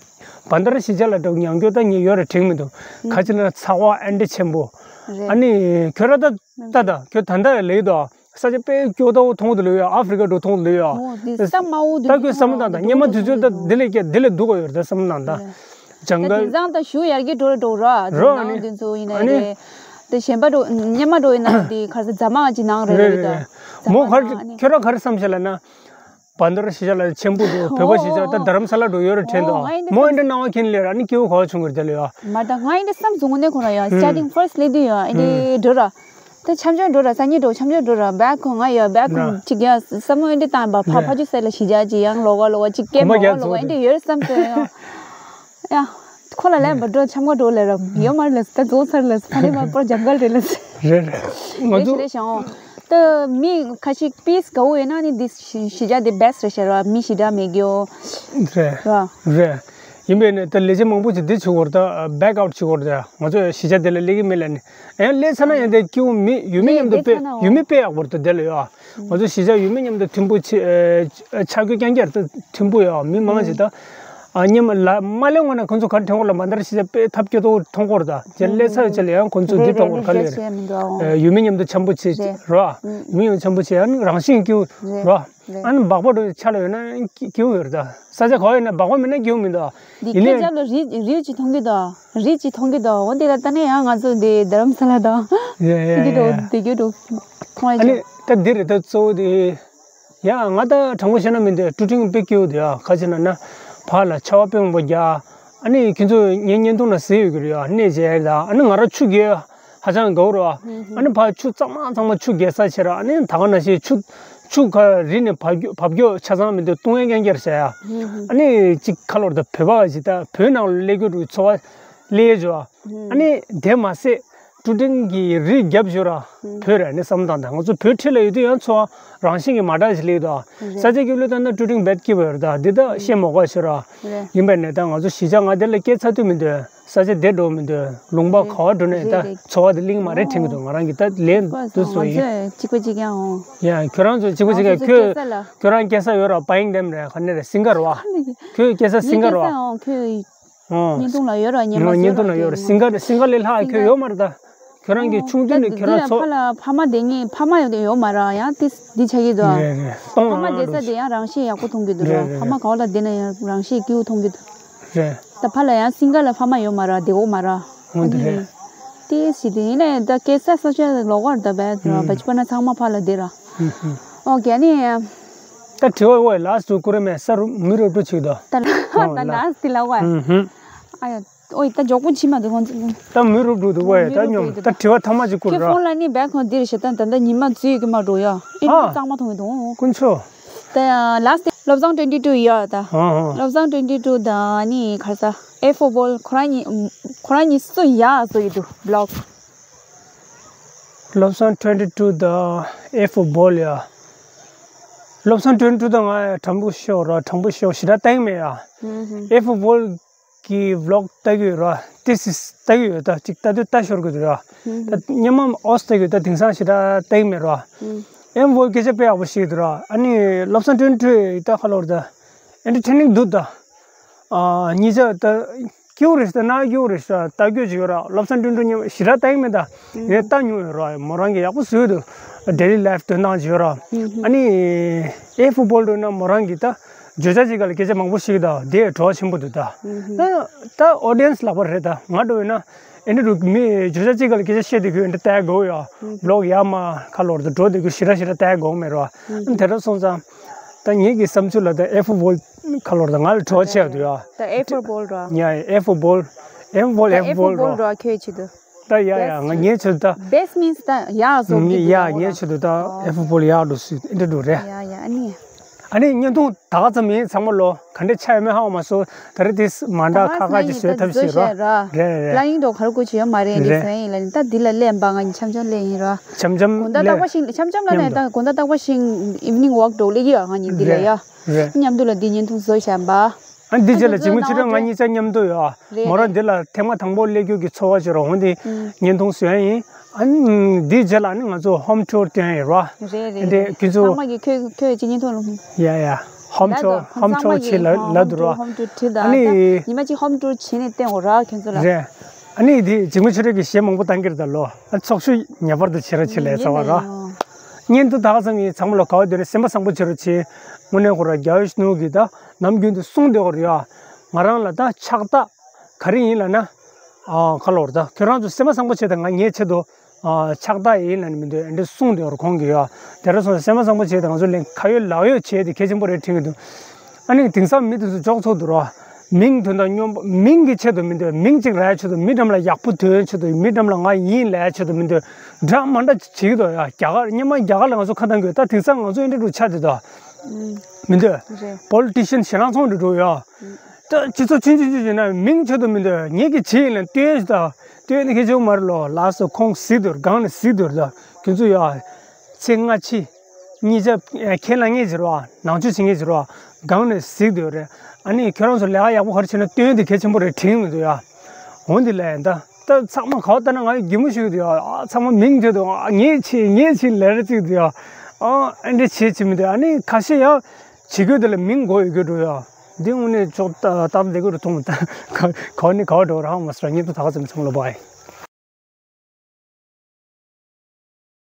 བན་དར་གཞིས་ཆགས་ལ་འགྲོ་མྱངས་རྒྱུ་ད་ངས་ཡོད་རེད་དྲན་མི་འདུག་ཨུ། ག་ཅི་ན་ཚ་བ་ཨེ་འདྲ་ཆེན་པོ། རེད། ཨ་ནི་ཁྱོད་ར་ད་ད་ད་ཁྱོད་ད་ལྟ་ལེགས་དོ། ས་ཆ་དཔེ་སྐྱོ་ད་བོ་མཐོང་དུ་ལུས་ཡོད། ཨ་ཧྥི་རི་ཀ་འགྲོ་མཐོང་དུ་ལུས་ཡོད། ཨོ་དེ་ས་དམའ་བོ་དེ་ད་ཁོས་བསམ་བློ་བཏང་ད་སྙེ་མ་དུས་ཚོད་ད་འདི་ལས་སྐྱ་འདི་ལས་སྡུག་ག་ཡོད་རེད་ད་བསམ་བློ་བཏང་ད། ལགས། ཇང་གལ། ད་དེང་སང་ད་གཞུག་ཡར་རྒྱས་འགྲོ་རེད་འགྲོ་ར། རོ་ཨ་ནི། ནང་དེ་ཚོ་ཡིན་ནའི་ཨ་ནི། རེད། དེ་གཞན་པ་འགྲོ་སྙེ་མ་འགྲོ་ཡིན་ན་དེ་ག་ས་རྫ་མ་ཅིག་ནང་རེད་རེད་རེད་རེད། ད་མོ་ག་རྫ་མ་ཨ་ནི། ཁྱོད་ར་ག་རེ་བསམ་ཤེས་ལ་ན། བན་དར་གཞིས་ཆགས་ལ་ཆེན་པོ་འདུག་བོད་པ་གཞིས་ཆགས་ད་རྡ་རམ་ས་ལ་འགྲོ་ཡོད་རེད་དྲན་འདུག་ཨོ་ཨོ་ཨ་ནི་མོ་ཨེ་འདྲ་སྣང་བ་ཁྱེར་ལེ་ར་ཨ་ནི་སྐྱེ་བོ་ག་བ་བྱུང་གི་རེད་དེ་ལ་ཡ། མ་ད་ང་ཨེ་འདྲ་བསམ་བྱུང་གོ་ནས་ཁོ་ར་ཡ་ཧུམ། starting first སླེབས་དུས་ཡ་ཨེ་འདྲ་འགྲོ་ར། ད་འཆམ་འཆམ་འགྲོ་ར་སང་ཉིན་འགྲོ་འཆམ་འཆམ་འགྲོ་ར་བེག་ཁོ་ང་ཡ་བེག་ཁོ་ཡ། ཅིག་ཡ་བསམ་བློ་ཨེ་འདྲ་བཏང་བ་ཕ་ཡ། ཕ་ཆུ་སེ་ལ་གཞིས་ཆགས་ཅིག་ཡང་ལོག་ག་ལོག་ག་ཅིག་སྐད་མ་གོ་ལོག་ག་ཨེ་འདྲ་ཡོད་བསམ་སོང་ཡ། ཡ། ཁོ་ལ་ལན་པ་འགྲོ་འཆམ་ག་འགྲོ་ལེ་ར་ཡོད་མ་རེད་ལ་ད་རྫོགས་ཚར་ལ་ཕ་ནས་མ་པོ་ཇང་གལ་རེད་ལ། རེད་རེད། ང་རེད་ཚོ་ཞེས་རེད་ཤང་། ད་མི་ཁ་ཤས་པིས་དགའ་བོ་ཡོད་ན་ནི་འདི་གཞིས་ཆགས་འདི་best རེད་ཤག་ར། མི་ཞེ་དྲག་མེད་རྒྱུ། རེད། ར། རེད། ཡིན་པས་ནི་ད་ལས་བྱེད་མང་པོ་ཞིག་འདི་བྱེད་དགོས་རེད། ད་back out བྱེད་དགོས་རེད། ད་ང་ཚོ་གཞིས་ཆགས་འདི་ལ་སླེབས་ཀྱི་མེད་ལ་ནི་ཨེ་སླེབས་ཚར་ན་ཡང་དེ་སྐྱིད་པོ་མི་ཡུལ་མི་མཉམ་དུ་དཔེ་ཡུལ་མི་དཔེ་ཡག་པོ་རེད། ད་དེ་ལ་ཡོད་ཨ། ང་ཚོ་གཞིས་ཆགས་ཡུལ་མི་མཉམ་དུ་མཐུན་པོ་ཆེ་ཨེ་ཆགས་རྒྱུ་རྐྱང་རྐྱང་རེད། ད་མཐུན་པོ་ཡོད་མི་མང་ཞིག་ད། ཨ་ཉི་མ་ལ་མ་སླེབས་སྔོན་ནས་ཁོང་ཚོ་ག་རེ་དྲན་གོ་ལ་མ་འདར་ཤི་ཆ་དཔེ་ཐབས་སྐྱོ་ཏོ་མཐོང་གོ་ར། ད་ཅེ་སླེབས་ཚར་ཡོད་ཅེ་ལ་ཡང་ཁོང་ཚོ་འདི་མཐོང་གོ་ག་ལེ་རེད། ཡུལ་མི་མཉམ་དུ་འཆམ་པོ་བྱེད་ར། ཡུལ་མི་མཉམ་དུ་འཆམ་པོ་བྱེད་ཨ་ནི་རང་བཞིན་སྐྱིད་ར། ཨ་ནི་སྦག་སྦག་འགྲོ་ཆ་ལ་ཡོད་ན་སྐྱིད་ཡོད་ར། ད་ས་ཆ་ག་བ་ཡོད་ན་སྦག་སྦག་མེད་ན་སྐྱིད་མི་འདུག་འདི་ཡིན་ཁྱེད་ནས་ཅག་ལ་རི་རི་ཅིག་མཐོང་གི་འདུག་རི་ཅིག་མཐོང་གི་འདུག་འོ་འདི་ལ་ད་ནི་ཡང་ང་ཚོ་འདི་རྡ་རམ་ས་ལ་དང་འདི་འགྲོ་འདི་རྒྱུ་འགྲོ་མཐོང་ཡ་ཨ་ནི་ཅག་ད་འདི་རེད། ད་གཙོ་བོ་དེ། ཡ་ང་ད་དྲང་པོ་བཤད་ན་མི་འདོད། ཀྲུ་ཀྲིང་དཔེ་སྐྱིད་པོ་འདུག་ཡ། ག་ཅི་ན་ན་བར་ལ་ཆར་པ་དཔེ་མང་པོ་རྒྱག་ཨ་ནི་ཁྱེད་ཚོ་ངའི་བརྙན་ཐུང་ལ་གཟིགས་ཡོད་ཀྱི་རེད་ཡ། གནས་མཇལ་ཡ་ད་ཨ་ནི་ང་རང་ཆུ་རྐྱལ་ཧ་ཅང་དགའ་བོ་རེད་བ། ཨ་ནི་ཕར་ཆུ་གཙང་མ་གཙང་མ་ཆུ་རྐྱལ་ས་བྱེད་ར། ཨ་ནི་ད་ག་ནང་བཞིན་ཆུ་ཆུ་ཁ་རི་ནས་བབས་རྒྱུ་བབས་རྒྱུ་ཆ་ཚང་མི་འདུག་བཏུང་ཡ་རྐྱང་རྐྱང་བྱས་ཡ། ཨ་ནི་གཅིག་ཁ་ལོར་ད་བོད་པ་ཞིག་ད་བོད་ནང་ལ་སླེབས་རྒྱུ་རུ་འཚོ་བ་སླེབས་ཡ་ཅོ། ཨ་ནི་དེ་མ་ཟད་ཀྲུ་ཀྲིང་གི་རི་རྒྱབ་བཞུར་ར། བོད་ར་ནི་བསམ་བློ་བཏང་དང་ང་ཚོ་བོད་ཁྲི་ལ་ཡོད་དུས་ཡང་འཚོ་བ་རང་བཞིན་གྱི་མ་འདྲ་ཞིག་སླེབས་འདུག་ས་ཆ་སྐྱིད་པོ་ལ་ལྟ་ན་ཀྲུ་ཀྲིང་རྦད་སྐྱིད་པོ་ཡོད་རེད། ད་འདི་ད་བཤད་མ་དགོས་ཞུ་ར། ཡིན་པ་ནས་ད་ང་ཚོ་གཞིས་ཆགས་ང་དེ་ལ་སྐྱེས་ཚར་དུས་མི་འདོད། ས་ཆ་དེ་འགྲོ་མི་འདོད། ལུང་པ་ག་བ་འགྲོ་ནས་ད་འཚོ་བ་དེ་གླེང་མ་རེད་དྲན་གི་འདུག་ང་རང་གི་ད་ལན་དུ་བཟོ་ཡིན། གཅིག་པ་གཅིག་ཡང་འོང་། ཡ་ཁྱོད་རང་ཚོ་གཅིག་པ་གཅིག་ཡང་ཁྱོད་ཁྱོད་རང་སྐྱེས་ས་ཡོད་ར། པ་ཡིང་ཌེམ་རེད། ག་ནས་རེད། སིང་ག་རེད་བ། ཁྱོད་སྐྱེས་ས་སིང་ག་རེད་བ། ཨོ། བརྙན་ཐུང་ལ་ཡོད་ར། སྙན་པ་ང་བརྙན་ཐུང་ལ་ཡོད་ར། སིང་ག་སིང་ག་ལས་ལྷག་ཁྱོད་ཡོད་མ་རེད་ད། ཁྱོད་རང་གི་ཆུང་དུས་ནས་ཁྱོད་རང་ཚོ། ཕ་ལ་ཕ་མ་དེ་ངས་ཕ་མ་ཡོད་དེ་ཡོད་མ་ར། ཡང་དེ་འདི་ཆགས་ཀྱི་འདུག་རེད་རེད། སྟོང་ཕ་མ་ལ་བསྡད་ས་དེ་ཡང་རང་ཤེད་ཡག་པོ་མཐོང་གི་འདུག་ར། རེད་རེད། ཕ་མ་ག་བ་ལ་བསྡད་ན་ཡང་རང་ཤེད་སྐྱིད་པོ་མཐོང་གི་འདུག་རེད། ད་ཕ་ལ་ཡང་སིང་ག་ལ་ཕ་མ་ཡོད་མ་ར། བདེ་བོ་མ་ར། འོ་འདི་རེད། དེ་ཞིག་དེ་ཡིན་ནས་ད་སྐྱེས་ས་ས་ཆ་ལོགས་ཀར་ད་བས་ད་བ་ཅི་པ་ན་ཚང་མ་ཕ་ལ་བསྡད་ར། ཨོ་ཀེ་ནི། ད་དྲི་བ་ཝེ་ལ་སི་ཊི་ཀུ་རེ་མེ་ས་རུ་མི་རུ་ཏུ་ཆིག་ད། ད་ལ་ད་ལ་སི་ཊི་ལ་ཝེ། ཨ་ཡ། ཨོ་ད་མགྱོགས་པོ་ཕྱིན་མ་འདུག་ཁོང་ཚོ། ད་མི་རུ་ཏུ་འདུག་ཝེ་ད་སྙོམས། ད་དྲི་བ་ཐ་མ་ཅིག་ཀུ་ར། ཁྱེད་ཕོན་ལ་ནི་བེག་ཁོང་འདིར་ཞེ་ད་ད་ད་ཉི་མ་འཛུལ་གི་མ་འགྲོ་ཡ། ཨེ་ཨ། གཙང་མ་མཐོང་གི་འདུག་དཀོན་མཆོག་ད་ལ་སི་ཊི་བློ་བཟང་ཊུ་ཝེན་ཊི་ཊུ་ཡ་ད། ཨ་ཨ། བློ་བཟང་ཊུ་ཝེན་ཊི་ཊུ་ད་ནི་ཁར་ས་ཨེ་ཧྥོར་བོལ་ཁོ་རང་གཉིས་ཁོ་རང་གཉིས་སུ་ཡ་བཟོ་ཡི་འདུག་བི་ལོག་བློ་བཟང་ཊུ་ཝེན་ཊི་ཊུ་དང་ཨེ་ཧྥོར་བོལ་ཡ། བློ་བཟང་ཊུ་ཝེན་ཊི་ཊུ་དང་ང་དྲང་པོ་ཤོད་ར། དྲང་པོ་ཤོད་ཞེ་དྲག་ལྟ་གི་མེད་ཡ། ཨེ་ཧྥོར་བོལ་གི་བི་ལོག་ལྟ་གི་ཡོད་ར། ཏི་སི་ལྟ་གི་ཡོད། ད་ཅིག་ལྟ་དུས་ལྟ་ཤོར་གི་འདུག་ར། ད་སྙེ་མ་ཨོས་ལྟ་གི་ཡོད། ད་དེང་སང་ཞེ་དྲག་ལྟ་གི་མེད་ར། ཨེ་ཧྥོར་བོལ་སྐད་ཆ་དཔེ་ཡག་པོ་བཤད་གི་འདུག་ར། ཨ་ནི་བློ་བཟང་ཊུ་ཝེན་ཊི་ཊུ་ད་ཁ་ལོར་ད་ཨེན་ཊར་ཊེ་ནིང་འདུག་ད། ཨ་གཉིས་ཆ་ད་སྐྱིད་པོ་རེད་ཤག་ད་ན་སྐྱིད་པོ་རེད་ཤག་ད་ལྟ་སྐྱོ་ཅིག་ཡོད་ར། བློ་བཟང་ཊུ་ཝེན་ཊི་ཊུ་ཉམས་ཞེ་དྲག་ལྟ་གི་མེད་ད། ངས་ལྟ་མྱོང་ཡོད་ར། མོ་རང་གི་ཡག་པོ་བཟོས་འདུག་ཌེ་ལི་ལའིཕ་དོན་དག་ཅིག་ཡོད་ར། ཨ་ནི་ཨེ་ཧྥོར་བོལ་འགྲོ་ན་མོ་རང་གི་ད་བརྗོད་བྱ་ཅིག་ག་ལ་སྐད་ཆ་མང་པོ་ཤེས་ཀྱི་ད། དེ་བྲོ་བ་ཆེན་པོ་འདུག་ད། ད་ད་ཨོ་ཌི་ཡེན་སི་ལག་པ་རེད་ད། ང་འགྲོ་ཡོད་ན་ཨེ་འདྲ་འདུག་མི་བརྗོད་བྱ་ཅིག་ག་ལ་སྐད་ཆ་བཤད་དེ་ཁོས་ཨེ་འདྲ་ལྟ་དགོས་ཡ། བི་ལོག་ཡ་མ་ཁ་ལོར་ད་འགྲོ་དེ་ཁོས་ཞེ་དྲག་ཞེ་དྲག་ལྟ་དགོས་མེད་ར། ཨ་ནི་དེ་འདྲ་སོང་ཙང་། ད་ངེད་ཀྱི་བསམ་ཚུལ་ལ་ད་ཨེ་ཧྥོར་བོལ་ཁ་ལོར་ད་ང་ལ་བྲོ་བ་ཆེ་བ་འདུག་ཡ། ད་ཨེ་ཧྥོར་བོལ་ར། ཡ་ཨེ་ཧྥོར་བོལ། ཨེ་ཧྥོར་བོལ། ད་ཨེ་ཧྥོར་བོལ་ར། ཁྱོད་ཆེད་དུ། ད་ཡ་ཡ་ང་ངའི་ཆེད་དུ་ད། Best means ད་ཡ་བཟོ་གི་འདུག་ཡ་ངའི་ཆེད་དུ་ད་ཨེ་ཧྥོར་བོལ་ཡག་འགྲོ་སྲིད་ཨེ་འདྲ་འགྲོ་རེད། ཡ་ཡ་ཨ་ནི། ཨ་ནི་བརྙན་ཐུང་ད་ག་ཙམ་ཡིན། ཚང་མ་ལོ་ག་འདྲ་ཆགས་ཡོད་མེད་ཧ་གོ་མ་སོང་། ད་རེས་དེ་མ་འདྲ་ཁག་ཁག་ཅིག་བཟོས་ཐབས་ཤིག་ར། རེད་རེད་རེད། པི་ལེ་ནིང་དོ་ག་རེ་དགོས་ཀྱི་ཡོད་མ་རེད་འདི་བཟོས་ཡིན་ལ་ནི་ད་འདི་ལ་སླེབས་པ་ང་གཉིས་འཆམ་འཆམ་སླེབས་ཡིན་ར། འཆམ་འཆམ་དགོང་དག་རྟག་པ་བཞིན་འཆམ་འཆམ་ལ་ནས་ད་དགོང་དག་རྟག་པ་བཞིན་evening walk འགྲོ་སླེབས་ཀྱི་ཡོད་ང་གཉིས་འདི་ལ་ཡ། རེད། མཉམ་དུ་ལ་འདི་བརྙན་ཐུང་བཟོས་བཞག་པ། ཨ་འདི་རྗེས་ལ་ཇི་མ་ཇི་བཞིན་ང་གཉིས་ཆ་མཉམ་དུ་ཡོད། རེད་མོ་ར་རེད། འདི་ལ་ཐེངས་མ་དང་པོ་སླེབས་རྒྱུ་གི་ཚོར་བ་ཅིག་ར། འོ་འདི་ཨུམ། བརྙན་ཐུང་བཟོས་ཡིན། ཨ་ནི་འདིའི་རྗེས་ལ་ནི་ང་ཚོ་ཧོམ་ཊུར་སྟོན་ཡོད་ར། རེད་རེད། འདི་ཁྱོད་ཚོ་ཚང་མ་གི་ཁྱོད་ཁྱོད་ཅི་ཉིན་ཐོག་ལ། ཡ་ཡ། ཧོམ་ཊུར་ཧོམ་ཊུར་ཆེ་ལ་ལ་འདུག་ར། ཧོམ་ཊུར་ཁྲིད་ད། ཨ་ནི་ད་ཉི་མ་གཅིག་ཧོམ་ཊུར་བྱས་ནས་བསྟན་འོ་ར་ཁྱོད་ཚོ་ལ། རེད། ཨ་ནི་འདི་འཇིགས་མེད་ཆོས་སྒྲོན་གྱིས་གཞས་མང་པོ་བཏང་གི་རེད་ད་ལོ། ཨ་ཚོགས་ཞུགས་ངེས་པར་དུ་བྱེད་རོགས་བྱེད་ལས་ཚ་བ་ར། ཡིན་ད། སྙན་ཐོ་ད་ག་ཙམ་ཡིན། ཚང་མ་ལ་ག་བ་འདོད་ནས་སེམས་པ་བཟང་པོ་བྱེད་རོགས་བྱེད། དངོས་གནས་ཁོ་ར་རྒྱལ་བའི་གཞོན་ནུ་གིས་ད་ནམ་རྒྱུན་དུ་གསུངས་བསྡད་ཡོད་རེད་ཡ། ང་རང་ལ་ད་ཕྱག་རྟགས་ག་རེ་ཡིན་ལབ་ན། ཨ་ཁ་ལོར་ད་ཁྱོད་རང་ཚོ་སེམས་པ་བཟང་པོ་བྱེད་དང་། ང་ངའི་ཆེད་དུ་ཨ་ཕྱག་རྟགས་ཡིན་ལབ་ནས་མི་འདོད་འདྲ་གསུངས་བསྡད་ཡོད་རེད་ཁོང་གིས་ཡ། དེ་འདྲ་སོང་ཙང་སེམས་པ་བཟང་པོ་བྱེད་དང་། ང་ཚོ་ལས་ཁ་ཡོད་ལག་ཡོད་བྱས་ཏེ་གལ་ཆེན་པོ་རེད་དྲན་གྱི་འདུག་ཨ་ནི་དེང་སང་མི་དེ་ཚོ་འཇོག་ཚོགས་འདུག་ར། མིང་དོན་དག་སྙོམས་པོ། མིང་གི་ཆེད་དུ་མི་འདོད། མིང་གཅིག་རག་ཡ་ཆེད་དུ། མི་འགྲམ་ལ་ཡག་པོ་ཐོན་ཆེད་དུ། མི་འགྲམ་ལ་ང་ཡིན་ལབ་ཡ་ཆེད་དུ་མི་འདོད། འདྲ་མ་འདྲ་བྱེད་ཀྱི་འདུག་ཡ། རྒྱ་གར་སྔོན་མ་རྒྱ་གར་ལ་ང་ཚོ་ཁ་བཏང་གི་ཡོད། ད་དེང་སང་ང་ཚོ་ཨེ་འདྲ་འདྲ་ཆགས་བསྡད་འདུག་མི་འདོད། རེད། པོ་ལི་ཊི་ཤན་ཞེ་དྲག་ཚོགས་འདུ་འགྲོ་ཡ། ད་སྤྱི་ཚོགས་ཆུང་ཆུང་ཆུང་ཆུང་ན་མིང་ཆེད་དུ་མི་འདོད། ངེད་ཀྱི་བྱེད་ཡིན་ལ་སྟོན་ཞིག་ད། སྟོན་ནི་ཁེ་ཆེ་བོ་མ་རེད་ལོ། ལགས་སོ། ཁོང་གཟིགས་འདུག་སྒང་ནས་གཟིགས་འདུག་ད་ཁྱོད་ཚོ་ཡ། ཚེ་སྔ་ཕྱི། གཉིས་ཆ་ཁས་ལེན་ངེས་བྱེད་རོགས། ནང་ཆོས་བྱེད་ངེས་བྱེད་རོགས། སྒང་ནས་གཟིགས་འདུག་རེད། ཨ་ནི་ཁྱོད་རང་ཚོ་ལས་ཀ་ཡག་པོ་ག་རེ་བྱས་ན་སྟོན་དེ་གལ་ཆེན་པོ་རེད་དྲན་མི་འདུག་ཡ། འོ་འདི་ལས་ད། ད་ཚང་མ་ག་བ་ལྟ་ན་ང་ཡི་གད་མོ་ཤོར་གྱི་འདུག་ཡ། ཨ་ཚང་མ་མིང་བརྗོད་འདུག་ཨ་ངས་བྱས་ངས་བྱས་ལབ་རེ་བྱེད་ཀྱི་འདུག་ཡ། ཨ་ཨེ་འདྲ་བྱེད་བྱེད་མི་འདུག་ཨ་ནི་ཁ་ཤས་ཡ། བྱེད་དགོས་དེ་ལ་མིང་དགོས་ཡོད་དགོས་འགྲོ་ཡ། འདི་དངོས་གནས་ཅོག་ཏག་ཏག་བསྡད་དགོས་རུ་མཐོང་། ད་ག་ག་ནས་ག་བ་འགྲོ་ར་ཧ་མ་སོང་ར། སྙན་ཐོ་ད་ག་ཙམ་ཚང་མ་ལ་བའི།